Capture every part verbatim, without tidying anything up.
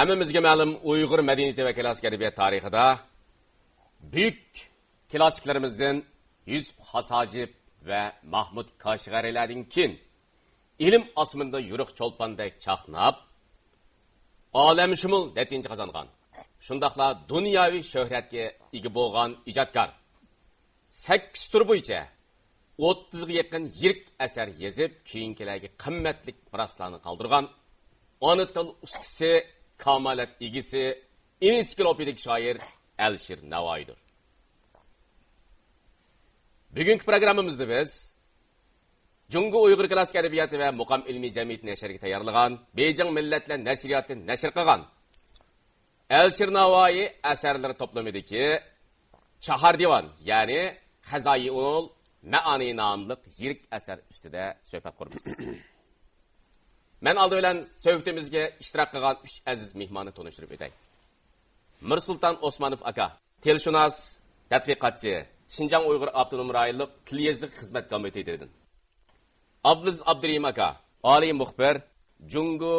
ھەممىمىزگە مەلۇم، ئۇيغۇر مەدەنىيىتى ۋە كلاسسىك ئەدەبىيات تارىخىدا بۈيۈك كلاسسىكلىرىمىزدىن يۈسۈپ خاس ھاجىپ ۋە ماھمۇد كاشغەرىلەردىن كېيىن، ئىلىم ئاسمىنىدا يورۇق چولپاندەك چاقناپ، ئالەمشۇمۇل نەتىجە قازانغان، شۇنداقلا دۇنياۋى شۆھرەتكە ئىگە بولغان ئىجادكار، سەككىز تۈر بويىچە ئوتتۇزغا يېقىن يىرىك ئەسەر يېزىپ، كېيىنكىلەرگە قىممەتلىك مىراسلارنى قالدۇرغان ئانا تىل ئۇستىسى، كامالەت ئىگىسى، ئېنسىكلوپېدىك شائىر ئەلىشىر نەۋائىيدۇر. بۈگۈنكى پروگراممىمىزدا بىز جۇڭگو ئۇيغۇر كلاسسىك ئەدەبىياتى ۋە مۇقام ئىلمىي جەمئىيىتى نەشرىياتى تەييارلىغان، بېيجىڭ مىللەتلەر نەشرىياتى نەشر قىلغان ئەلىشىر نەۋائىي ئەسەرلىرى توپلىمىدىكى چاھار دىۋان، يەنى خەزائىنۇل مەئانى ناملىق يىرىك ئەسەر ئۈستىدە سۆھبەت قۇرىمىز. مەن ئالدى بىلەن سۆھبىتىمىزگە ئىشتىراك قىلغان ئۈچ ئەزىز مېھماننى تونۇشتۇرۇپ ئۆتەي. مىرسۇلتان ئوسمانوف ئاكا، تىلشۇناس، تەتقىقاتچى، شىنجاڭ ئۇيغۇر ئاپتونوم رايونلۇق تىل يېزىق خىزمەت كومىتېتىدىن. ئابلىز ئابدۇرېھىم ئاكا، ئالىي مۇخبىر، جۇڭگو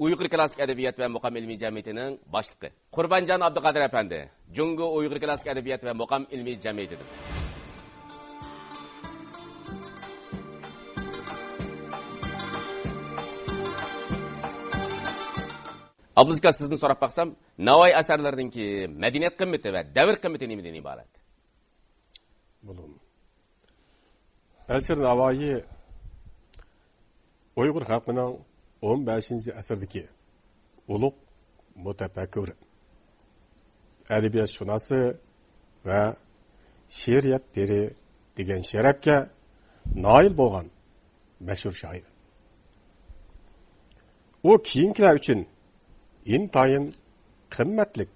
ئۇيغۇر كلاسسىك ئەدەبىيات ۋە مۇقام ئىلمىي جەمئىيىتىنىڭ باشلىقى. قۇربانجان ئابدۇقادىر ئەپەندى، جۇڭگو ئۇيغۇر كلاسسىك ئەدەبىيات ۋە مۇقام ئىلمىي جەمئىيىتىدىن. ئابلىز ئاكا، سىزدىن سوراپ باقسام، ناۋايى ئەسەرلىرىنىڭكى مەدەنىيەت قىممىتى ۋە دەۋر قىممىتى نېمىدىن ئىبارەت؟ بولۇڭ. ئەلىشىر ناۋايى ئۇيغۇر خەلقىنىڭ ئون بەشىنچى ئەسىردىكى ئۇلۇغ مۇتەپەككۇرى، ئەدەبىياتشۇناسى ۋە شېئىرىيەت پىرى دېگەن شەرەپكە نائىل بولغان مەشھۇر شائىر. ئۇ كېيىنكىلەر ئۈچۈن ئىنتايىن قىممەتلىك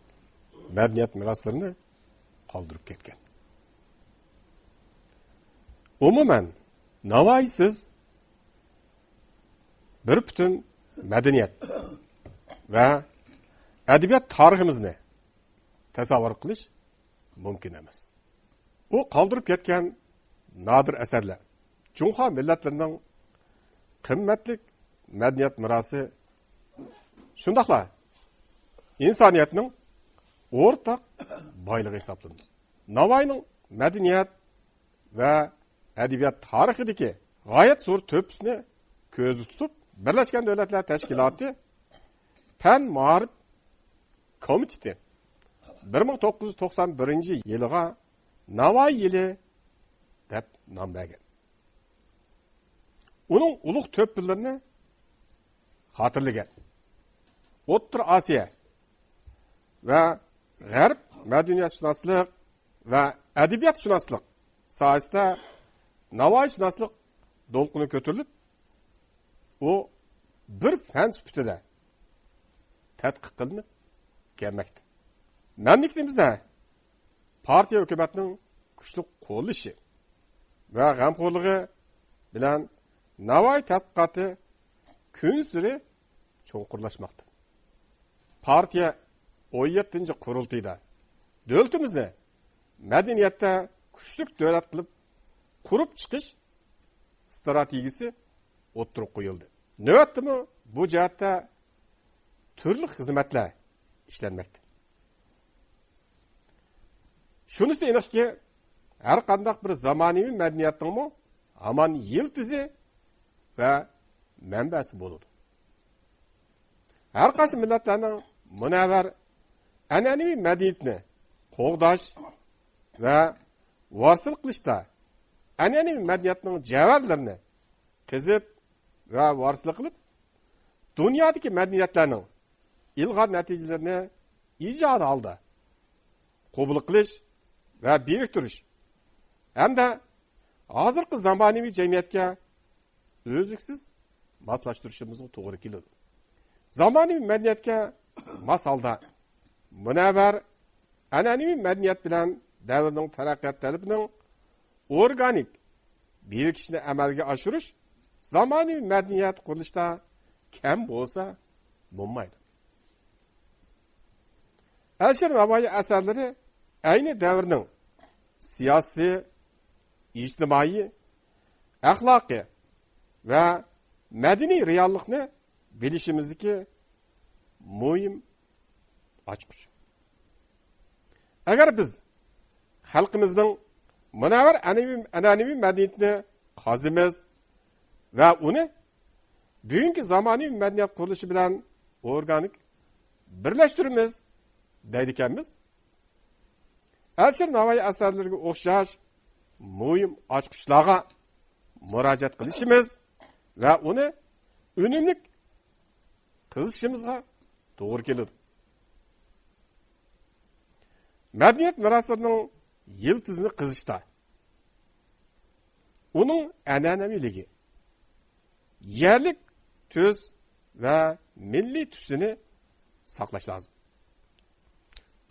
مەدەنىيەت مىراسلىرىنى قالدۇرۇپ كەتكەن. ئومۇمەن، ناۋايىسىز بىر پۈتۈن مەدەنىيەت ۋە ئەدەبىيات تارىخىمىزنى تەسەۋۋۇر قىلىش مۇمكىن ئەمەس. ئۇ قالدۇرۇپ كەتكەن نادىر ئەسەرلەر جۇڭخۇا مىللەتلىرىنىڭ قىممەتلىك مەدەنىيەت مىراسى، شۇنداقلا ئىنسانىيەتنىڭ ئورتاق بايلىقى ھېسابلىنىدۇ. ناۋايىنىڭ مەدەنىيەت ۋە ئەدەبىيات تارىخىدىكى غايەت زور تۆھپىسىنى كۆزدە تۇتۇپ، بىرلەشكەن دۆلەتلەر تەشكىلاتى پەن مائارىپ كومىتېتى بىر مىڭ توققۇز يۈز توقسان بىرىنچى يىلىغا ناۋايى يىلى دەپ نام بەرگەن. ئۇنىڭ ئۇلۇغ تۆھپىلىرىنى خاتىرىلىگەن. ئوتتۇرا ئاسىيا ۋە غەرب مەدەنىيەتشۇناسلىق ۋە ئەدەبىياتشۇناسلىق ساھەسىدە ناۋايىشۇناسلىق دولقۇنى كۆتۈرۈلۈپ، ئۇ بىر پەن سۈپىتىدە تەتقىق قىلىنىپ كەلمەكتە. مەملىكىتىمىزدە پارتىيە ھۆكۈمەتنىڭ كۈچلۈك قوللىشى ۋە غەمخورلۇقى بىلەن ناۋايى تەتقىقاتى كۈنسېرى چوڭقۇرلاشماقتا. پارتىيە ئون يەتتىنچى قۇرۇلتىيىدا دۆلىتىمىزنى مەدەنىيەتتە كۈچلۈك دۆلەت قىلىپ قۇرۇپ چىقىش ئىستراتېگىيىسى ئوتتۇرىغا قويۇلدى. نۆۋەتتىمۇ بۇ جەھەتتە تۈرلۈك خىزمەتلەر ئىشلەنمەكتە. شۇنىسى ئېنىقكى، ھەر قانداق بىر زامانىۋى مەدەنىيەتنىڭمۇ ھامان يىلتىزى ۋە مەنبەسى بولىدۇ. ھەر قايسى مىللەتلەرنىڭ مۇنەۋۋەر ئەنئەنىۋى مەدەنىيىتىنى قوغداش ۋە ۋارىسلىق قىلىشتا ئەنئەنىۋى مەدەنىيەتنىڭ جەۋھەرلىرىنى قېزىپ ۋە ۋارىسلىق قىلىپ، دۇنيادىكى مەدەنىيەتلەرنىڭ ئىلغار نەتىجىلىرىنى ئىجادىي ھالدا قوبۇل قىلىش ۋە بىرىكتۈرۈش ھەمدە ھازىرقى زامانىۋى جەمئىيەتكە ئۈزلۈكسىز ماسلاشتۇرۇشىمىزغا توغرا كېلىدۇ. زامانىۋى مەدەنىيەتكە ماس ھالدا مۇنەۋۋەر ئەنئەنىۋى مەدەنىيەت بىلەن دەۋرنىڭ تەرەققىيات تەلىپىنىڭ ئورگانىك بىرىكىشىنى ئەمەلگە ئاشۇرۇش زامانىۋى مەدەنىيەت قۇرۇلۇشىدا كەم بولسا بولمايدۇ. ئەلىشىر ناۋايى ئەسەرلىرى ئەينى دەۋرنىڭ سىياسىي، ئىجتىمائىي، ئەخلاقىي ۋە مەدەنىي رېئاللىقنى بىلىشىمىزدىكى مۇھىم ئاچقۇچ. ئەگەر بىز خەلقىمىزنىڭ مۇنەۋۋەر ئەنىۋى-، ئەنئەنىۋى مەدەنىيىتىنى قازىمىز ۋە ئۇنى بۈگۈنكى زامانىۋى مەدەنىيەت قۇرۇلۇشى بىلەن ئورگانىك بىرلەشتۈرىمىز دەيدىكەنمىز، ئەلىشىر ناۋايى ئەسەرلىرىگە ئوخشاش مۇھىم ئاچقۇچلارغا مۇراجىئەت قىلىشىمىز ۋە ئۇنى ئۈنۈملۈك قىلىشىمىزغا توغرا كېلىدۇ. مەدەنىيەت مىراسلىرىنىڭ يىلتىزىنى قېزىشتا ئۇنىڭ ئەنئەنىۋىلىكى، يەرلىك تۈس ۋە مىللىي تۈسىنى ساقلاش لازىم.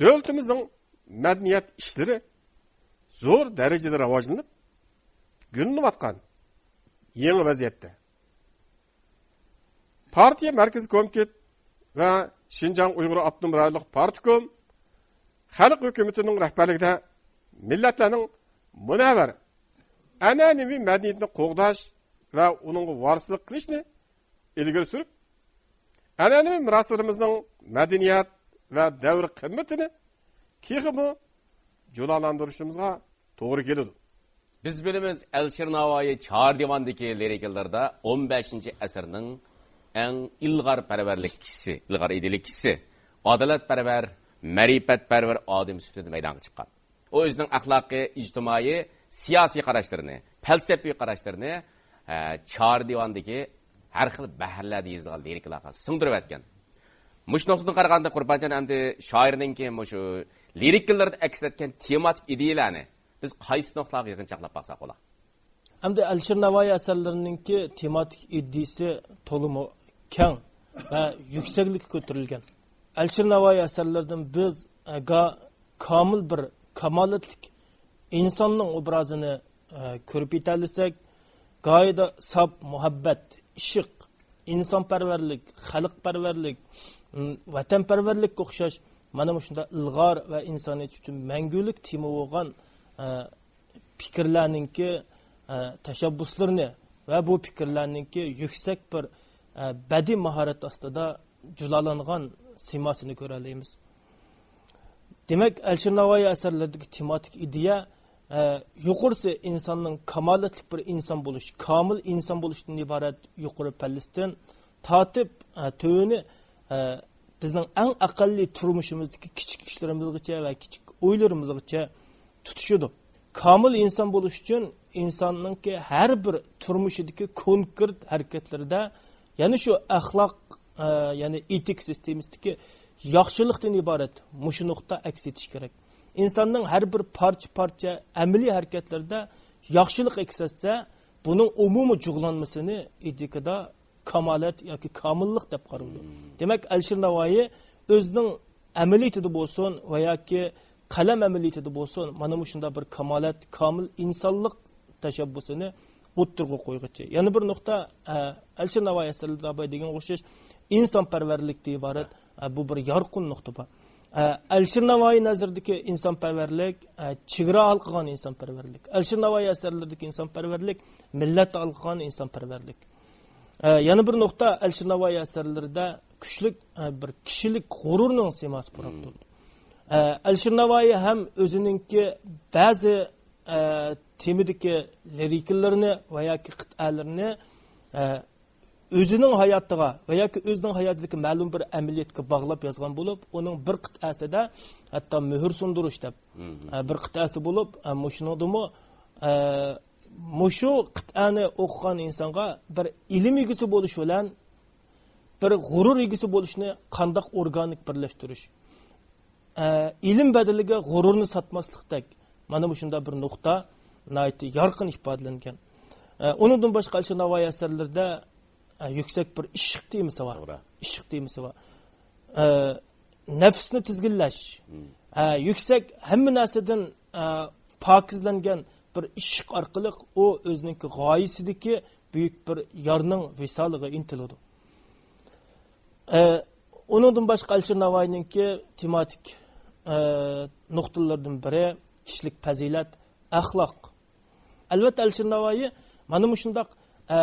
دۆلىتىمىزنىڭ مەدەنىيەت ئىشلىرى زور دەرىجىدە راۋاجلىنىپ، گۈللىنىۋاتقان يېڭى ۋەزىيەتتە، پارتىيە مەركىزىي كومىتېت ۋە شىنجاڭ ئۇيغۇر ئاپتونوم رايونلۇق پارتكوم خەلق ھۆكۈمىتىنىڭ رەھبەرلىكىدە مىللەتلەرنىڭ مۇنەۋۋەر ئەنئەنىۋى مەدەنىيىتىنى قوغداش ۋە ئۇنىڭغا ۋارىسلىق قىلىشنى ئىلگىرى سۈرۈپ، ئەنئەنىۋى مىراسلىرىمىزنىڭ مەدەنىيەت ۋە دەۋر قىممىتىنى تېخىمۇ جۇلالاندۇرۇشىمىزغا توغرا كېلىدۇ. بىز بىلىمىز، ئەلىشىر ناۋايى چار دىۋاندىكى لىرىكىلىرىدا ئون بەشىنچى ئەسىرنىڭ ئەڭ ئىلغارپەرۋەرلىك كىشىسى، ئىلغار ئىدىيىلىك كىشىسى، ئادالەتپەرۋەر، مەرىپەتپەرۋەر ئادەم سۈپىتىدە مەيدانغا چىققان. ئۇ ئۆزىنىڭ ئەخلاقىي، ئىجتىمائىي، سىياسىي قاراشلىرىنى، پەلسەپىۋى قاراشلىرىنى، ئە، چار دىۋاندىكى ھەر خىل بەھىرلەردە يېزىلغان لىرىكىلارغا سىڭدۈرۈۋەتكەن. مۇشۇ نۇقتىدىن قارىغاندا، قۇربانجان ئەمدى شائىرنىڭكى مۇشۇ لىرىكىلىرىدا ئەكس ئەتكەن تېماتىك ئىدىيەلەرنى بىز قايسى نۇقتىلارغا يىغىنچاقلاپ باقساق بولا؟ ئەمدى ئەلىشىر ناۋايى ئەسەرلىرىنىڭكى تېماتىك ئىدىيىسى تولىمۇ كەڭ ۋە يۈكسەكلىككە كۆتۈرۈلگەن. ئەلىشىر ناۋايى ئەسەرلىرىدىن بىز، ئە، گا-، كامىل بىر كامالەتلىك ئىنساننىڭ ئوبرازىنى، ئە، كۆرۈپ يېتەلىسەك، گاھىدا ساپ مۇھەببەت، ئىشق، ئىنسانپەرۋەرلىك، خەلقپەرۋەرلىك، م، ۋەتەنپەرۋەرلىككە ئوخشاش مانا مۇشۇنداق ئىلغار ۋە ئىنسانىيەت ئۈچۈن مەڭگۈلۈك تېما بولغان، ئە، پىكىرلەرنىڭكى، ئە، تەشەببۇسلىرىنى ۋە بۇ پىكىرلەرنىڭكى يۈكسەك بىر، ئە، بەدىئىي ماھارەت ئاستىدا جۇلالانغان سىيماسىنى كۆرەلەيمىز. دېمەك، ئەلىشىر ناۋايى ئەسەرلىرىدىكى تېماتىك ئىدىيە، ئە، يۇقىرىسى ئىنساننىڭ كامالەتلىك بىر ئىنسان بولۇش، كامىل ئىنسان بولۇشتىن ئىبارەت يۇقىرى پەللىسىدىن تارتىپ، ئە، تۆۋىنى، ئە، بىزنىڭ ئەڭ ئەقەللىي تۇرمۇشىمىزدىكى كىچىك ئىشلىرىمىزغىچە ۋە كىچىك ئويلىرىمىزغىچە تۇتىشىدۇ. كامىل ئىنسان بولۇش ئۈچۈن ئىنساننىڭكى ھەر بىر تۇرمۇشىدىكى كونكرېت ھەرىكەتلىرىدە يەنە شۇ ئەخلاق، ئە، يەنى ئېتىك سىستېمىسىدىكى ياخشىلىقتىن ئىبارەت مۇشۇ نۇقتا ئەكس ئېتىشى كېرەك. ئىنساننىڭ ھەر بىر پارچە-پارچە ئەمەلىي ھەرىكەتلىرىدە ياخشىلىق ئەكس ئەتسە، بۇنىڭ ئومۇمىي جۇغلانمىسىنى ئېتىكىدا كامالەت ياكى كامىللىق دەپ قارىلىدۇ. مم. دېمەك، ئەلىشىر ناۋايى ئۆزىنىڭ ئەمەلىيىتىدە بولسۇن ۋە ياكى قەلەم ئەمەلىيىتىدە بولسۇن، مانا مۇشۇنداق بىر كامالەت، كامىل ئىنسانلىق تەشەببۇسىنى ئوتتۇرىغا قويغۇچى. يەنە بىر نۇقتا، ئە، ئەلىشىر ناۋايى ئەسەرلىرىدە بايا دېگەنگە ئوخشاش ئىنسانپەرۋەرلىكتە ئىبارەت، ئە، بۇ بىر يارقىن نۇقتا بار. ئە، ئەلىشىر ناۋايى نەزىرىدىكى ئىنسانپەرۋەرلىك، ئە، چېگرا ھالقىغان ئىنسانپەرۋەرلىك. ئەلىشىر ناۋايى ئەسەرلىرىدىكى ئىنسانپەرۋەرلىك مىللەت ھالقىغان ئىنسانپەرۋەرلىك. ئە، يەنە بىر نۇقتا، ئەلىشىر ناۋايى ئەسەرلىرىدە كۈچلۈك، ئە، بىر كىشىلىك غۇرۇرنىڭ سىيماسى پۇراپ تۇرىدۇ. ئە، ئەلىشىر ناۋايى ھەم ئۆزىنىڭكى بەزى، ئە، تېمىدىكى لىرىكىلىرىنى ۋە ياكى قىتئەلىرىنى، ئە، ئۆزىنىڭ ھاياتىغا ۋە ياكى ئۆزىنىڭ ھاياتىدىكى مەلۇم بىر ئەمەلىيەتكە باغلاپ يازغان بولۇپ، ئۇنىڭ بىر قىتئەسىدە ھەتتا مۆھۈر سۇندۇرۇش دەپ، ئە، بىر قىتئەسى بولۇپ، ئە، مۇشۇنىڭدىمۇ، ئە، مۇشۇ قىتئەنى ئوقۇغان ئىنسانغا بىر ئىلىم ئىگىسى بولۇش بىلەن بىر غۇرۇر ئىگىسى بولۇشنى قانداق ئورگانىك بىرلەشتۈرۈش؟ ئە، ئىلىم بەدىلىگە غۇرۇرنى ساتماسلىقتەك، مانا مۇشۇنداق بىر نۇقتا ناھايىتى يارقىن ئىپادىلەنگەن. ئە، ئۇنىڭدىن باشقا ئەلىشىر ناۋايى ئەسەرلىرىدە، ئە، يۈكسەك بىر ئىشق تېمىسى بار. توغرا. ئىشق تېمىسى بار. ئە، نەپسنى تىزگىنلەش، ئە، يۈكسەك، ھەممە نەرسىدىن، ئە، پاكىزلەنگەن بىر ئىشق ئارقىلىق ئۇ ئۆزىنىڭكى غايىسىدىكى بۈيۈك بىر يارنىڭ ۋىسالىغا ئىنتىلىدۇ. ئە، ئۇنىڭدىن باشقا ئەلىشىر ناۋايىنىڭكى تېماتىك، ئە، نۇقتىلىرىدىن بىرى كىشىلىك پەزىلەت، ئەخلاق. ئەلۋەتتە، ئەلىشىر ناۋايى مانا مۇشۇنداق، ئە،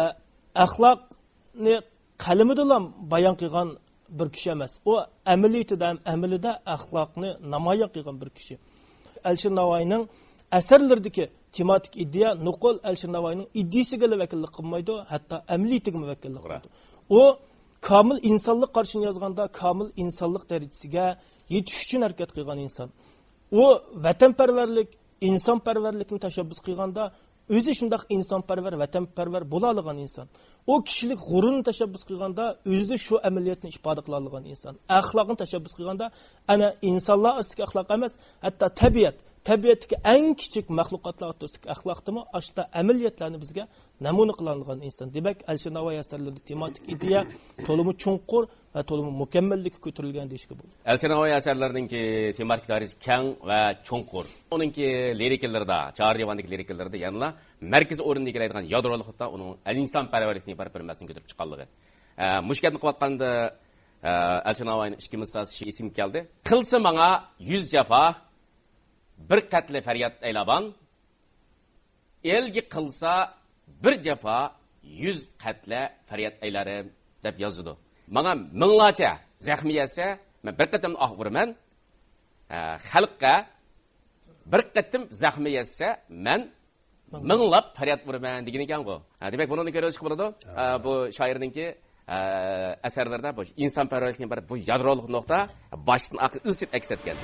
ئەخلاقنى قەلىمىدىلا بايان قىلغان بىر كىشى ئەمەس. ئۇ ئەمەلىيىتىدە ھەم ئەمەلىدە ئەخلاقنى نامايان قىلغان بىر كىشى. ئەلىشىر ناۋايىنىڭ ئەسەرلىرىدىكى تېماتىك ئىدىيە نوقۇل ئەلىشىر ناۋايىنىڭ ئىدىيىسىگىلا ۋەكىللىك قىلمايدۇ، ھەتتا ئەمەلىيىتىگىمۇ ۋەكىللىك قىلىدۇ. ئۇ كامىل ئىنسانلىق قارىشىنى يازغاندا، كامىل ئىنسانلىق دەرىجىسىگە يېتىش ئۈچۈن ھەرىكەت قىلغان ئىنسان. ئۇ ۋەتەنپەرۋەرلىك، ئىنسانپەرۋەرلىكنى تەشەببۇس قىلغاندا، ئۆزى شۇنداق ئىنسانپەرۋەر، ۋەتەنپەرۋەر بولالىغان ئىنسان. ئۇ كىشىلىك غۇرۇرنى تەشەببۇس قىلغاندا، ئۆزىدە شۇ ئەمەلىيەتنى ئىپادە قىلالىغان ئىنسان. ئەخلاقنى تەشەببۇس قىلغاندا، ئەنە ئىنسانلار ئاستىدىكى ئەخلاق ئەمەس، ھەتتا تەبىئەت، تەبىئەتتىكى ئەڭ كىچىك مەخلۇقاتلار ئوتتۇرىسىدىكى ئەخلاقتىمۇ ئاشۇنداق ئەمەلىيەتلەرنى بىزگە نەمۇنە قىلالىغان ئىنسان. دېمەك، ئەلىشىر ناۋايى ئەسەرلىرىدە تېماتىك ئىدىيە تولىمۇ چوڭقۇر ۋە تولىمۇ مۇكەممەللىككە كۆتۈرۈلگەن دېيىشكە بولىدۇ. ئەلىشىر ناۋايى ئەسەرلىرىنىڭكى تېماتىك دائىرىسى كەڭ ۋە چوڭقۇر. ئۇنىڭكى لىرىكىلىرىدا، چاھار دىۋاندىكى لىرىكىلىرىدا يەنىلا مەركىزىي ئورۇننى ئىگىلەيدىغان يادرولۇق نۇقتا ئۇنىڭ ئىنسانپەرۋەرلىكنى بېرىپ بىر مەسىلىنى كۆتۈرۈپ چىققانلىقى. ئە، مۇشۇ گەپنى قىلىۋاتقاندا، ئە، ئەلىشىر ناۋايىنىڭ ئىككى مىسراسى ئېسىمگە كەلدى. قىلسا ماڭا يۈز جاپا، بىر قەتلە پەرياد ئەيلابان، ئەلگە قىلسا بىر جاپا، يۈز قەتلە پەرياد ئەيلەرم، دەپ يازىدۇ. ماڭا مىڭلارچە زەخمى يەتسە، مەن بىر قېتىم ئاھ ئۇرىمەن. ھە، خەلققە بىر قېتىم زەخمى يەتسە، مەن مىڭلاپ پەرياد ئۇرىمەن دېگىنى ئىكەنغۇ. ھە، دېمەك، بۇنىڭدىن كۆرۈۋېلىشقا بولىدۇ، ئە، بۇ شائىرنىڭكى ئە، ئەسەرلىرىدە بۇ ئىنسانپەرۋەرلىكنى بىر بۇ يادرولۇق نۇقتا باشتىن ئاخىر ئىزچىل ئەكس ئەتكەن.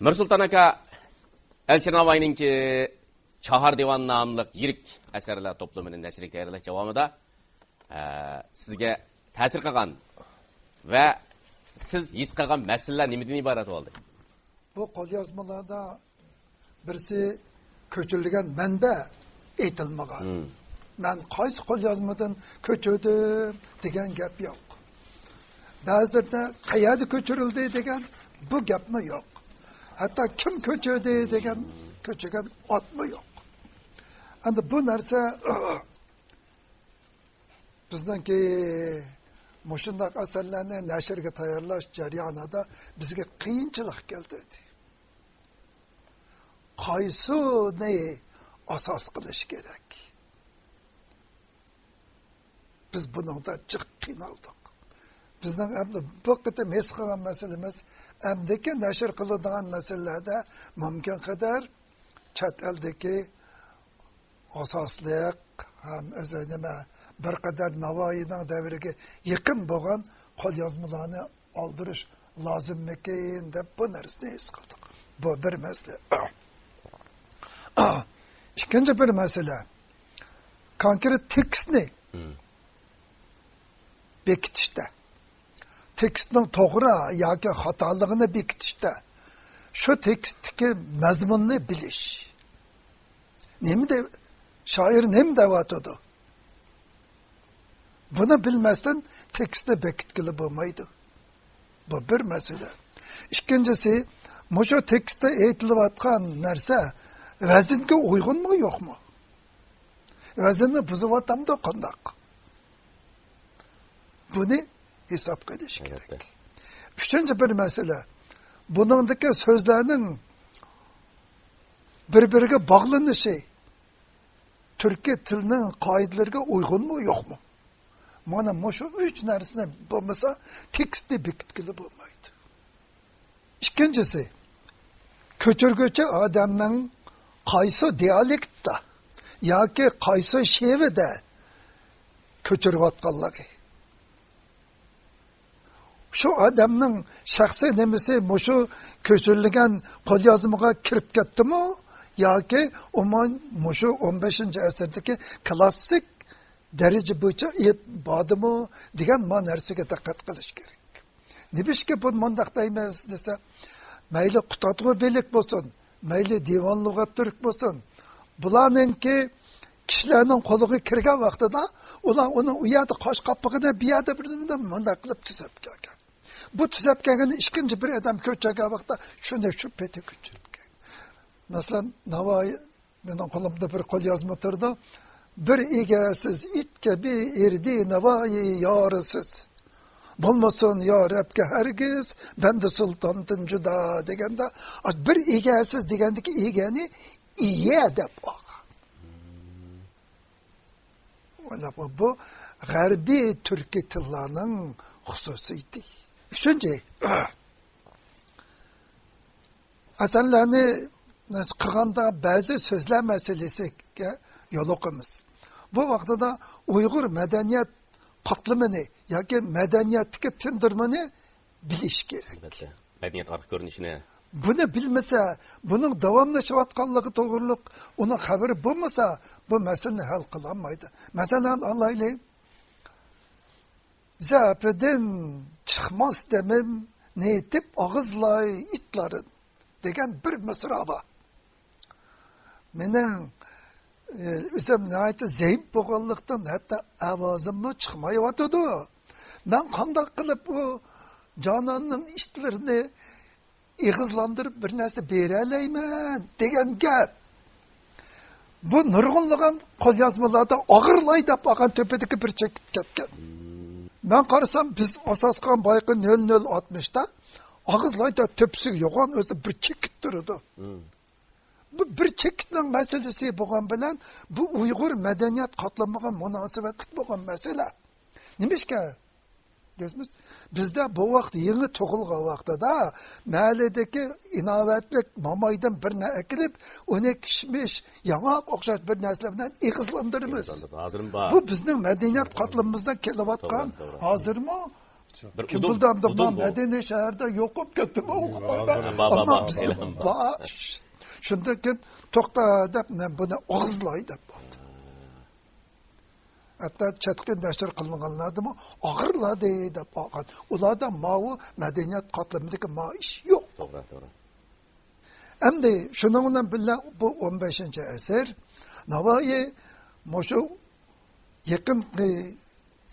مىرسۇلتان ئاكا، ئەلىشىر ناۋايىنىڭكى چاھار دىۋان ناملىق يىرىك ئەسەرلەر توپلىمىنى نەشرگە تەييارلاش داۋامىدا، ئە، سىزگە تەسىر قىلغان ۋە سىز ھېس قىلغان مەسىلىلەر نېمىدىن ئىبارەت بولدى؟ بۇ قوليازمىلاردا بىرسى كۆچۈرۈلگەن مەنبە ئېيتىلمىغان. مەن قايسى قوليازمىدىن كۆچۈردۈم دېگەن گەپ يوق. بەزىلىرىدە قەيەردە كۆچۈرۈلدى دېگەن بۇ گەپمۇ يوق. ھەتتا كىم كۆچۈردى دېگەن كۆچۈرگەن ئاتمۇ يوق. ئەمدى بۇ نەرسە بىزنىڭكى مۇشۇنداق ئەسەرلەرنى نەشرگە تەييارلاش جەريانىدا بىزگە قىيىنچىلىق كەلتۈردى. قايسىنى ئاساس قىلىش كېرەك؟ بىز بۇنىڭدا جىق قىينالدۇق. بىزنىڭ ئەمدى بۇ قېتىم ھېس قىلغان مەسىلىمىز، ئەمدىكى نەشر قىلىدىغان مەسىلىلەردە مۇمكىن قەدەر چەت ئەلدىكى ئاساسلىق ھەم ئۆزى نېمە، بىر قەدەر ناۋايىنىڭ دەۋرىگە يېقىن بولغان قوليازمىلارنى ئالدۇرۇش لازىممىكىن دەپ بۇ نەرسىنى ھېس قىلدۇق. بۇ بىر مەسىلە. ئىككىنچى بىر مەسىلە، كونكرېت تېكىستنى بېكىتىشتە، تېكىستنىڭ توغرا ياكى خاتالىقىنى بېكىتىشتە، شۇ تېكىستتىكى مەزمۇننى بىلىش. نېمە دەپ، شائىر نېمە دەۋاتىدۇ؟ بۇنى بىلمەستىن تېكىستنى بېكىتكىلى بولمايدۇ. بۇ بىر مەسىلە. ئىككىنچىسى، مۇشۇ تېكىستتا ئېيتىلىۋاتقان نەرسە ۋەزىنگە ئۇيغۇنمۇ، يوقمۇ؟ ۋەزىننى بۇزۇۋاتامدۇ، قانداق؟ بۇنى ھېسابقا ئېلىش كېرەك. ئۈچىنچى بىر مەسىلە، بۇنىڭدىكى سۆزلەرنىڭ بىر-بىرىگە باغلىنىشى تۈركىي تىلنىڭ قائىدىلىرىگە ئۇيغۇنمۇ، يوقمۇ؟ مانا مۇشۇ ئۈچ نەرسىنى بولمىسا، تېكىستنى بېكىتكىلى بولمايدۇ. ئىككىنچىسى، كۆچۈرگۈچى ئادەمنىڭ قايسى دىئالېكتتا ياكى قايسى شېۋىدە كۆچۈرۈۋاتقانلىقى. شۇ ئادەمنىڭ شەخسىي نېمىسى مۇشۇ كۆچۈرۈلگەن قوليازمىغا كىرىپ كەتتىمۇ ياكى ئومۇمەن مۇشۇ ئون بەشىنچى ئەسىردىكى كلاسسىك دەرىجە بويىچە ئېلىپ باردىمۇ دېگەن ما نەرسىگە دىققەت قىلىش كېرەك. نېمىشقا بۇ مۇنداق دەيمىز دېسە، مەيلى قۇتادغۇ بىلىك بولسۇن، مەيلى دىۋان لۇغەت تۈرك بولسۇن، بۇلارنىڭكى كىشىلەرنىڭ قولىغا كىرگەن ۋاقتىدا ئۇلار ئۇنىڭ ئۇ يەردە قاش قاپىقىنى، بۇ يەردە بىر نېمىنى مۇنداق قىلىپ تۈزەپ كەلگەن. بۇ تۈزەپ كەلگەننى ئىككىنچى بىر ئادەم كۆچۈرگەن ۋاقىتتا شۇنى شۇ پېتى كۆچۈرۈپ كەلگەن. مەسىلەن، ناۋايى مېنىڭ قولۇمدا بىر قوليازما تۇرىدۇ. بىر ئىگەسىز ئىت كەبى ئېرىدى ناۋايى يارىسىز. بولمىسۇن يا رەبكە ھەرگىز بەندە سۇلتاندىن جۇدا دېگەندە، بىر ئىگەسىز دېگەندىكى ئىگەنى ئىيە دەپ ئالغان. ئويلاپ بۇ غەربىي تۈركىي تىللارنىڭ خۇسۇسىيىتى. ئۈچىنچى، ئەسەرلەرنى قىلغاندا بەزى سۆزلەر مەسىلىسىگە يولۇقىمىز. بۇ ۋاقتىدا ئۇيغۇر مەدەنىيەت قاتلىمىنى ياكى مەدەنىيەتتىكى تىندۇرمىنى بىلىش كېرەك. ئەلۋەتتە. مەدەنىيەت ئارقا كۆرۈنۈشىنى. بۇنى بىلمىسە، بۇنىڭ داۋاملىشىۋاتقانلىقى توغرۇلۇق ئۇنىڭ خەۋىرى بولمىسا، بۇ مەسىلىنى ھەل قىلالمايدۇ. مەسىلەن، ئالايلى. زەپىدىن چىقماس دېمىم، نېتىپ ئاغىزلاي ئىتلارىن دېگەن بىر مىسرا بار. مېنىڭ، ئى، ئۆزۈم ناھايىتى زەئىپ بولغانلىقتىن، ھەتتا ئاۋازىممۇ چىقمايۋاتىدۇ. مەن قانداق قىلىپ ئۇ جاناننىڭ ئىتلىرىنى ئېغىزلاندۇرۇپ بىر نەرسە بېرەلەيمەن دېگەن گەپ. بۇ نۇرغۇنلىغان قوليازمىلاردا ئاغىرلاي دەپ ئالغان تۆپىدىكى بىر چېكىت كەتكەن. مەن قارىسام، بىز ئاساس قىلغان بايىقى نۆل نۆل ئاتمىشتا ئاغىزلايدا تۆپىسىگە يوغان ئۆزى بىر چېكىت تۇرىدۇ. بۇ بىر چېكىتنىڭ مەسىلىسى بولغان بىلەن، بۇ ئۇيغۇر مەدەنىيەت قاتلىمىغا مۇناسىۋەتلىك بولغان مەسىلە. نېمىشقا دېسىمىز، بىزدە بۇ ۋاقىت يېڭى تۇغۇلغان ۋاقتىدا مەھەللىدىكى ئىناۋەتلىك مامايدىن بىرنى ئەكېلىپ، ئۇنى كىشمىش، ياڭاق ئوخشاش بىر نەرسىلەر بىلەن ئېغىزلاندۇرىمىز. ھازىرمۇ بار. بۇ بىزنىڭ مەدەنىيەت قاتلىمىمىزدا كېلىۋاتقان، توغرا، توغرا، ھازىرمۇ بىر كىم ئۇدۇل، بىلدى ئۇدۇل بۇ. مەدەنىي شەھەردە يوقاپ كەتتىمۇ؟ بار، بار، بار، بار. بار. شۇندىن كېيىن، توختا دەپ، مەن بۇنى ئاغىزلاي دەپ بولدى. ھەتتا چەتكە نەشر قىلىنغانلاردىمۇ ئاغىرلادى دەپ ئالغان. ئۇلاردا ماۋۇ مەدەنىيەت قاتلىمىدىكى ما ئىش يوق. توغرا، توغرا. ئەمدى شۇنىڭ بىلەن بىللە بۇ ئون بەشىنچى ئەسىر ناۋايى مۇشۇ يېقىنقى،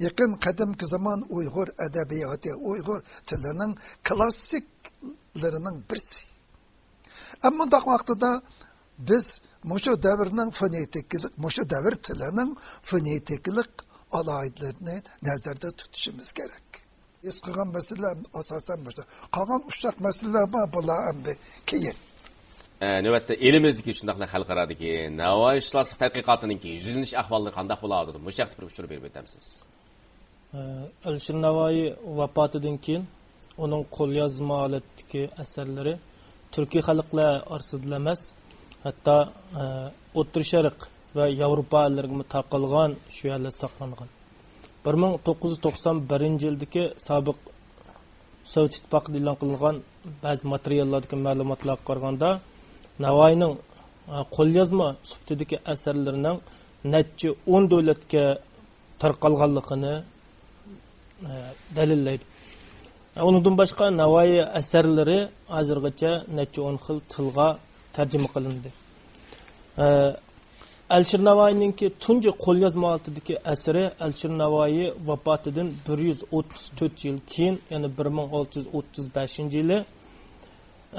يېقىن قەدىمكى زامان ئۇيغۇر ئەدەبىياتى، ئۇيغۇر تىلىنىڭ كلاسسىكلىرىنىڭ بىرسى. ئەمما مۇنداق ۋاقتىدا بىز مۇشۇ دەۋرنىڭ فونېتىكىلىق، مۇشۇ دەۋر تىلىنىڭ فونېتىكىلىق ئالاھىدىلىرىنى نەزەردە تۇتۇشىمىز كېرەك. ھېس قىلغان مەسىلىلەر ئاساسەن مۇشۇ. قالغان ئۇششاق مەسىلىلەر بار، بۇلار ئەمدى كېيىن. ئە، نۆۋەتتە ئېلىمىزدىكى شۇنداقلا خەلقئارادىكى ناۋايىشۇناسلىق تەتقىقاتىنىڭكى يۈزلىنىش ئەھۋاللىرى قانداق بولۇۋاتىدۇ؟ مۇشۇ ھەقتە بىر ئۇچۇر بېرىپ ئۆتەمسىز؟ ئەلىشىر ناۋايى ۋاپاتىدىن كېيىن ئۇنىڭ قوليازما ھالەتتىكى ئەسەرلىرى تۈركىي خەلقلەر ئارىسىدىلا ئەمەس، ھەتتا، ئە، ئوتتۇرا شەرق ۋە ياۋروپا ئەللىرىگىمۇ تارقالغان، شۇ يەردە ساقلانغان. بىر مىڭ توققۇز يۈز توقسان بىرىنچى يىلدىكى سابىق سوۋېت ئىتتىپاقىدا ئېلان قىلىنغان بەزى ماتېرىياللاردىكى مەلۇماتلارغا قارىغاندا، ناۋايىنىڭ، ئە، قوليازما سۈپىتىدىكى ئەسەرلىرىنىڭ نەچچە ئون دۆلەتكە تارقالغانلىقىنى، ئە، دەلىللەيدۇ. ئۇنىڭدىن باشقا، ناۋايى ئەسەرلىرى ھازىرغىچە نەچچە ئون خىل تىلغا تەرجىمە قىلىندى. ئە، ئەلىشىر ناۋايىنىڭكى تۇنجى قوليازما ھالىتىدىكى ئەسىرى ئەلىشىر ناۋايى ۋاپاتىدىن بىر يۈز ئوتتۇز تۆت يىل كېيىن، يەنى بىر مىڭ ئالتە يۈز ئوتتۇز بەشىنچى يىلى،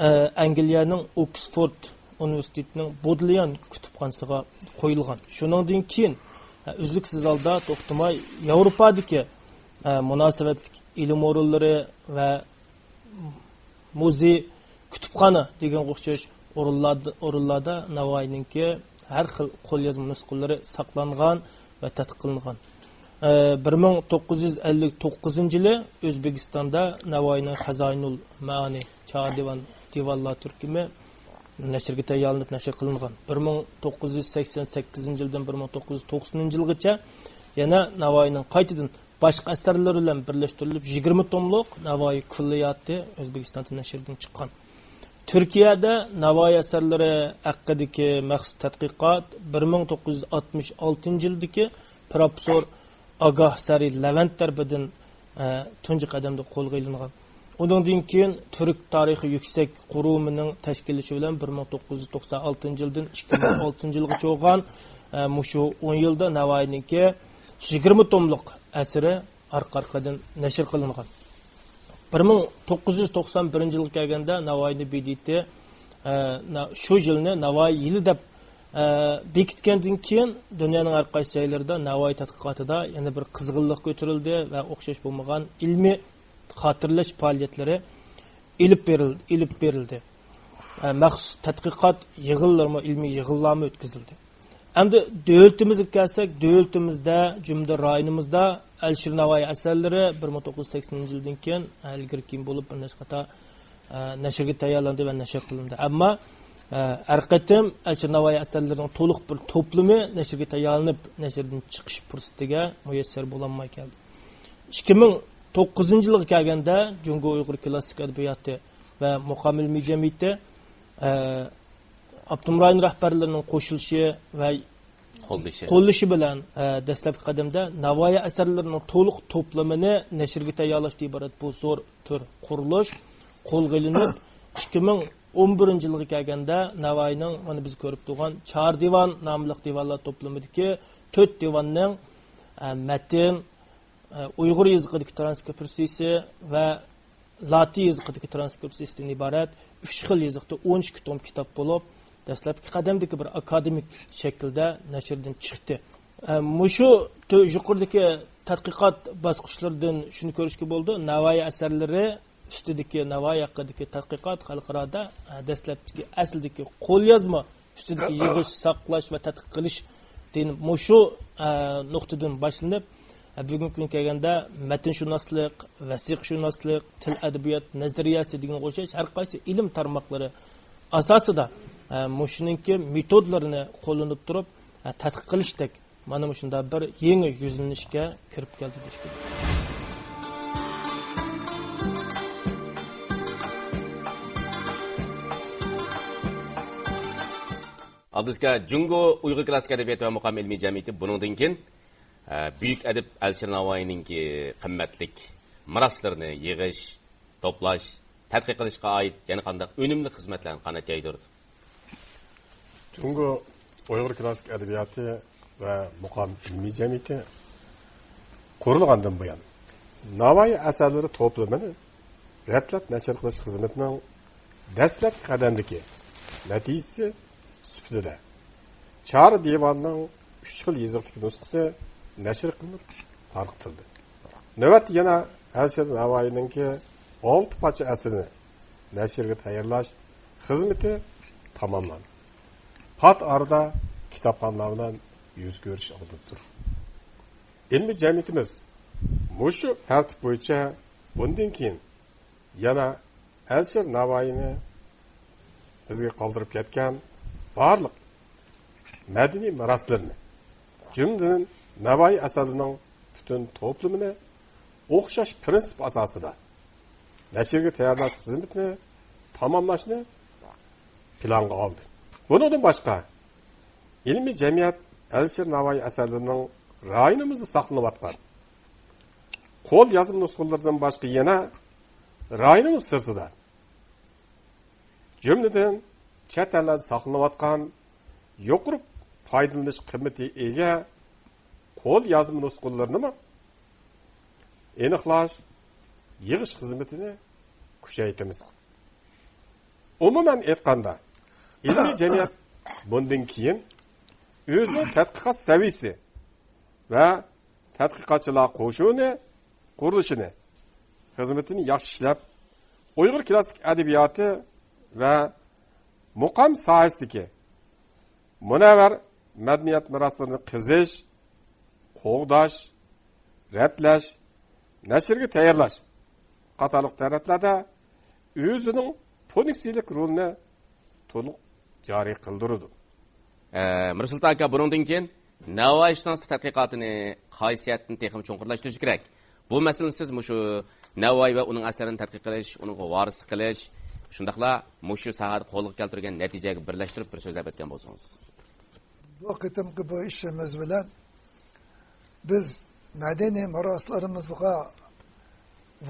ئە، ئەنگلىيەنىڭ ئوكسفورد ئۇنىۋېرسىتېتىنىڭ بودليان كۇتۇپخانىسىغا قويۇلغان. شۇنىڭدىن كېيىن، ئە، ئۈزلۈكسىز ھالدا توختىماي ياۋروپادىكى، ئە، مۇناسىۋەتلىك ئىلىم ئورۇنلىرى ۋە مۇزېي، كۇتۇپخانا دېگەنگە ئوخشاش ئورۇنلاردا، ئورۇنلاردا ناۋايىنىڭكى ھەر خىل قوليازما نۇسخىلىرى ساقلانغان ۋە تەتقىق قىلىنغان. ئە، بىر مىڭ توققۇز يۈز ئەللىك توققۇزىنچى يىلى ئۆزبېكىستاندا ناۋايىنىڭ خەزائىنۇل مەئانى چاغ دىۋان، دىۋانلار تۈركۈمى نەشرگە تەييارلىنىپ نەشر قىلىنغان. بىر مىڭ توققۇز يۈز سەكسەن سەككىزىنچى يىلدىن بىر مىڭ توققۇز يۈز توقسىنىنچى يىلغىچە يەنە ناۋايىنىڭ قايتىدىن باشقا ئەسەرلىرى بىلەن بىرلەشتۈرۈلۈپ، يىگىرمە توملۇق ناۋايى كۈللىياتى ئۆزبېكىستاندا نەشردىن چىققان. تۈركىيەدە ناۋايى ئەسەرلىرى ھەققىدىكى مەخسۇس تەتقىقات بىر مىڭ توققۇز يۈز ئاتمىش ئالتىنچى يىلدىكى پروفېسسور ئاگاھ سەرى لەۋەنت تەرىپىدىن، ئە، تۇنجى قەدەمدە قولغا ئېلىنغان. ئۇنىڭدىن كېيىن تۈرك تارىخى يۈكسەك قۇرۇمىنىڭ تەشكىللىشى بىلەن بىر مىڭ توققۇز يۈز توقسان ئالتىنچى يىلدىن ئىككى مىڭ ئالتىنچى يىلغىچە بولغان، ئە، مۇشۇ ئون يىلدا ناۋايىنىڭكى يىگىرمە توملۇق ئەسىرى ئارقا-ئارقىدىن نەشر قىلىنغان. بىر مىڭ توققۇز يۈز توقسان بىرىنچى يىلغا كەلگەندە ناۋايىنى بىدىتى، ئە، نا-، شۇ يىلنى ناۋايى يىلى دەپ، ئە، بېكىتكەندىن كېيىن، دۇنيانىڭ ھەر قايسى جايلىرىدا ناۋايى تەتقىقاتىدا يەنە بىر قىزغىنلىق كۆتۈرۈلدى ۋە ئوخشاش بولمىغان ئىلمىي خاتىرىلەش پائالىيەتلىرى ئېلىپ بېرىل-، ئېلىپ بېرىلدى. ئە، مەخسۇس تەتقىقات يىغىنلىرىمۇ، ئىلمىي يىغىنلارمۇ ئۆتكۈزۈلدى. ئەمدى دۆلىتىمىزگە كەلسەك، دۆلىتىمىزدە، جۈملىدىن رايونىمىزدا ئەلىشىر ناۋايى ئەسەرلىرى بىر مىڭ توققۇز يۈز سەكسىنىنچى يىلدىن كېيىن، ئە، ئىلگىرى كېيىن بولۇپ، بىر نەچچە قېتىم، ئە، نەشرگە تەييارلاندى ۋە نەشر قىلىندى. ئەمما، ئە، ھەر قېتىم ئەلىشىر ناۋايى ئەسەرلىرىنىڭ تولۇق بىر توپلىمى نەشرگە تەييارلىنىپ، نەشردىن چىقىش پۇرسىتىگە مۇيەسسەر بولالماي كەلدى. ئىككى مىڭ توققۇزىنچى يىلغا كەلگەندە، جۇڭگو ئۇيغۇر كلاسسىك ئەدەبىياتى ۋە مۇقام ئىلمىي جەمئىيىتى، ئە، ئاپتونوم رايون رەھبەرلىرىنىڭ قوشۇلۇشى ۋە قوللىشى. قوللىشى بىلەن، ئە، دەسلەپكى قەدەمدە ناۋايى ئەسەرلىرىنىڭ تولۇق توپلىمىنى نەشرگە تەييارلاشتىن ئىبارەت بۇ زور تۈر قۇرۇلۇش قولغا ئېلىنىپ، ئىككى مىڭ ئون بىرىنچى يىلغا كەلگەندە ناۋايىنىڭ، مانا، بىز كۆرۈپ تۇرغان چار دىۋان ناملىق دىۋانلار توپلىمىدىكى تۆت دىۋاننىڭ، ئە، مەتن، ئە، ئۇيغۇر يېزىقىدىكى ترانسكرىپسىيىسى ۋە لاتىن يېزىقىدىكى ترانسكرىپسىيىسىدىن ئىبارەت ئۈچ خىل يېزىقتا ئون ئىككى توم كىتاب بولۇپ، دەسلەپكى قەدەمدىكى بىر ئاكادېمىك شەكىلدە نەشردىن چىقتى. ئە، مۇشۇ تۆ-، يۇقىرىدىكى تەتقىقات باسقۇچلىرىدىن شۇنى كۆرۈشكە بولىدۇ، ناۋايى ئەسەرلىرى ئۈستىدىكى، ناۋايى ھەققىدىكى تەتقىقات خەلقئارادا، ئە، دەسلەپتىكى، ئەسلىدىكى قوليازما ئۈستىدىكى يىغىش، ساقلاش ۋە تەتقىق قىلىش دېگەن مۇشۇ، ئە، نۇقتىدىن باشلىنىپ، ئە، بۈگۈنكى كۈنگە كەلگەندە مەتنشۇناسلىق، ۋەسىقىشۇناسلىق، تىل ئەدەبىيات نەزەرىيەسى دېگەنگە ئوخشاش ھەر قايسى ئىلىم تارماقلىرى ئاساسىدا، ئە، مۇشۇنىڭكى مېتودلىرىنى قوللىنىپ تۇرۇپ، ئە، تەتقىق قىلىشتەك مانا مۇشۇنداق بىر يېڭى يۈزلىنىشكە كىرىپ كەلدى دېيىشكە بولىدۇ. ئابدۇسكا جۇڭگو ئۇيغۇر كلاسسىك ئەدەبىياتى ۋە مۇقام ئىلمىي جەمئىيىتى بۇنىڭدىن كېيىن، ئە، بۈيۈك ئەدىب ئەلىشىر ناۋايىنىڭكى قىممەتلىك مىراسلىرىنى يىغىش، توپلاش، تەتقىق قىلىشقا ئائىت يەنە قانداق ئۈنۈملۈك خىزمەتلەرنى قانات يايدۇردى؟ جۇڭگو ئۇيغۇر كلاسسىك ئەدەبىياتى ۋە مۇقام ئىلمىي جەمئىيىتى قۇرۇلغاندىن بۇيان، ناۋايى ئەسەرلىرى توپلىمىنى رەتلەپ نەشر قىلىش خىزمىتىنىڭ دەسلەپكى قەدەمدىكى نەتىجىسى سۈپىتىدە، چار دىۋاننىڭ ئۈچ خىل يېزىقتىكى نۇسخىسى نەشر قىلىنىپ تارقىتىلدى. نۆۋەتتە يەنە ئەلىشىر ناۋايىنىڭكى ئالتە پارچە ئەسىرىنى نەشرگە تەييارلاش خىزمىتى تاماملاندى. پات ئارىدا كىتابخانلار بىلەن يۈز كۆرۈشۈش ئالدىدا تۇر. ئىلمىي جەمئىيىتىمىز مۇشۇ تەرتىپ بويىچە بۇندىن كېيىن يەنە ئەلىشىر ناۋايىنى بىزگە قالدۇرۇپ كەتكەن بارلىق مەدەنىي مىراسلىرىنى، جۈملىدىن ناۋايى ئەسەرلىرىنىڭ پۈتۈن توپلىمىنى ئوخشاش پىرىنسىپ ئاساسىدا نەشرگە تەييارلاش خىزمىتىنى تاماملاشنى پىلانغا ئالدى. بۇنىڭدىن باشقا، ئىلمىي جەمئىيەت ئەلىشىر ناۋايى ئەسەرلىرىنىڭ رايونىمىزدا ساقلىنىۋاتقان قول يازما نۇسخىلىرىدىن باشقا يەنە رايونىمىز سىرتىدا، جۈملىدىن چەت ئەللەردە ساقلىنىۋاتقان يۇقىرى پايدىلىنىش قىممىتىگە ئىگە قول يازما نۇسخىلىرىنىمۇ ئېنىقلاش، يىغىش خىزمىتىنى كۈچەيتىمىز. ئومۇمەن ئېيتقاندا، ئىلمىي جەمئىيەت بۇندىن كېيىن ئۆزىنىڭ تەتقىقات سەۋىيىسى ۋە تەتقىقاتچىلار قوشۇنى قۇرۇلۇشىنى، خىزمىتىنى ياخشى ئىشلەپ، ئۇيغۇر كلاسسىك ئەدەبىياتى ۋە مۇقام ساھەسىدىكى مۇنەۋۋەر مەدەنىيەت مىراسلىرىنى قېزىش، قوغداش، رەتلەش، نەشرگە تەييارلاش قاتارلىق تەرەپلەردە ئۆزىنىڭ پۇنكسىيەلىك رولىنى تولۇق جارى قىلدۇرىدۇ. ئە، مىرسۇلتان ئاكا، بۇنىڭدىن كېيىن ناۋايىشۇناسلىق تەتقىقاتىنى قايسى جەھەتتىن تېخىمۇ چوڭقۇرلاشتۇرۇش كېرەك؟ بۇ مەسىلىنى سىز مۇشۇ ناۋايى ۋە ئۇنىڭ ئەسەرلىرىنى تەتقىق قىلىش، ئۇنىڭغا ۋارىسلىق قىلىش، شۇنداقلا مۇشۇ ساھەدە قولغا كەلتۈرگەن نەتىجىگە بىرلەشتۈرۈپ بىر سۆزلەپ ئۆتكەن بولسىڭىز. بۇ قېتىمقى بۇ ئىشىمىز بىلەن بىز مەدەنىي مىراسلىرىمىزغا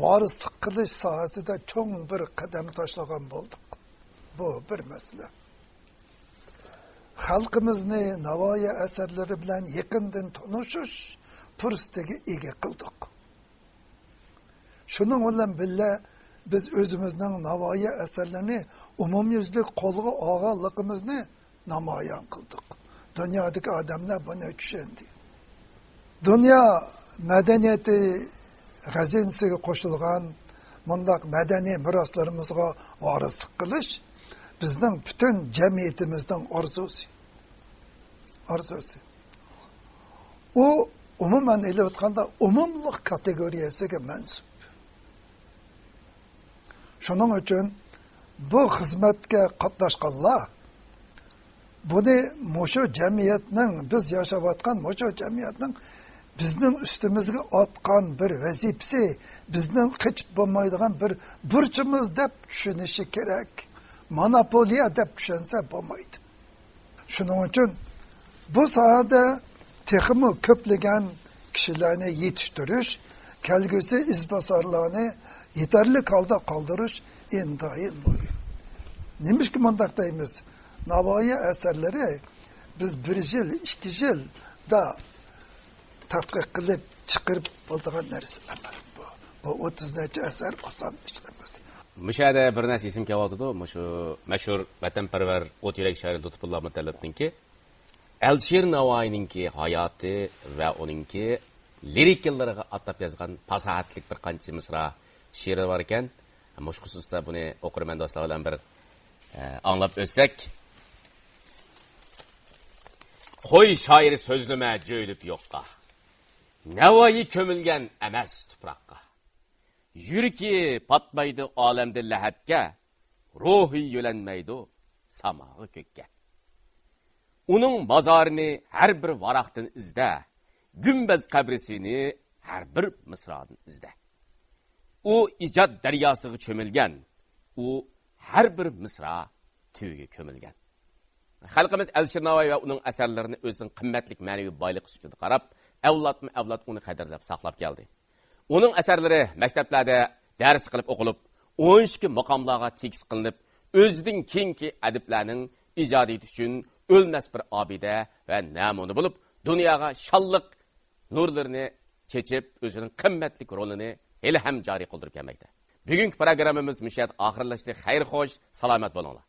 ۋارىسلىق قىلىش ساھەسىدە چوڭ بىر قەدەم تاشلىغان بولدۇق. بۇ بىر مەسىلە. خەلقىمىزنى ناۋايى ئەسەرلىرى بىلەن يېقىندىن تونۇشۇش پۇرسىتىگە ئىگە قىلدۇق. شۇنىڭ بىلەن بىللە، بىز ئۆزىمىزنىڭ ناۋايى ئەسەرلىرىنى ئومۇميۈزلۈك قولغا ئالغانلىقىمىزنى نامايان قىلدۇق. دۇنيادىكى ئادەملەر بۇنى چۈشەندى. دۇنيا مەدەنىيىتى خەزىنىسىگە قوشۇلغان مۇنداق مەدەنىي مىراسلىرىمىزغا ۋارىسلىق قىلىش بىزنىڭ پۈتۈن جەمئىيىتىمىزنىڭ ئارزۇسى. ئارزۇسى. ئۇ ئومۇمەن ئېلىۋاتقاندا ئومۇملۇق كاتېگورىيەسىگە مەنسۇپ. شۇنىڭ ئۈچۈن بۇ خىزمەتكە قاتناشقانلار بۇنى مۇشۇ جەمئىيەتنىڭ، بىز ياشاۋاتقان مۇشۇ جەمئىيەتنىڭ بىزنىڭ ئۈستىمىزگە ئاتقان بىر ۋەزىپىسى، بىزنىڭ قېچىپ بولمايدىغان بىر بۇرچىمىز دەپ چۈشىنىشى كېرەك. مونوپولىيە دەپ چۈشەنسە بولمايدۇ. شۇنىڭ ئۈچۈن بۇ ساھەدە تېخىمۇ كۆپلىگەن كىشىلەرنى يېتىشتۈرۈش، كەلگۈسى ئىزباسارلارنى يېتەرلىك ھالدا قالدۇرۇش ئىنتايىن مۇھىم. نېمىشقا مۇنداق دەيمىز؟ ناۋايى ئەسەرلىرى بىز بىر يىل، ئىككى يىلدا تەتقىق قىلىپ چىقىرىپ بولىدىغان نەرسە ئەمەس بۇ. بۇ ئوتتۇز نەچچە ئەسەر ئاسان ئىش ئەمەس. مۇشۇ يەردە بىر نەرسە ئېسىمگە كېلىۋاتىدۇ. مۇشۇ مەشھۇر ۋەتەنپەرۋەر ئوت يۈرەك شائىرى لۇتپۇللا مۇتەللىپنىڭكى، ئەلىشىر ناۋايىنىڭكى ھاياتى ۋە ئۇنىڭكى لىرىكىلىرىغا ئاتاپ يازغان پاساھەتلىك بىر قانچە مىسرا شېئىرى بار ئىكەن. مۇشۇ خۇسۇستا بۇنى ئوقۇرمەن دوستلار بىلەن بىر، ئە، ئاڭلاپ ئۆتسەك. قوي شائىر سۆزلىمە جۆيلۈپ يوققا. ناۋايى كۆمۈلگەن ئەمەس تۇپراققا. يۈرىكى پاتمايدۇ ئالەمدە لەھەتكە، روھى يۆلەنمەيدۇ ساماغا كۆككە. ئۇنىڭ مازارىنى ھەر بىر ۋاراقتىن ئىزدە، گۈمبەز قەبرىسىنى ھەر بىر مىسرادىن ئىزدە. ئۇ ئىجاد دەرياسىغا چۆمۈلگەن، ئۇ ھەر بىر مىسرا تۈۋىگە كۆمۈلگەن. خەلقىمىز ئەلىشىر ناۋايى ۋە ئۇنىڭ ئەسەرلىرىنى ئۆزىنىڭ قىممەتلىك مەنىۋى بايلىقى سۈپىتىدە قاراپ، ئەۋلادمۇ ئەۋلاد ئۇنى قەدىرلەپ ساقلاپ كەلدى. ئۇنىڭ ئەسەرلىرى مەكتەپلەردە دەرس قىلىپ ئوقۇلۇپ، ئون ئىككى مۇقاملارغا تېكىست قىلىنىپ، ئۆزىدىن كېيىنكى ئەدىبلەرنىڭ ئىجادىيىتى ئۈچۈن ئۆلمەس بىر ئابىدە ۋە نەمۇنە بولۇپ، دۇنياغا شانلىق نۇرلىرىنى چېچىپ، ئۆزىنىڭ قىممەتلىك رولىنى ھېلىھەم جارى قىلدۇرۇپ كەلمەكتە. بۈگۈنكى پروگراممىمىز مۇشۇ يەردە ئاخىرلاشتى. خەير خوش، سالامەت بولۇڭلار.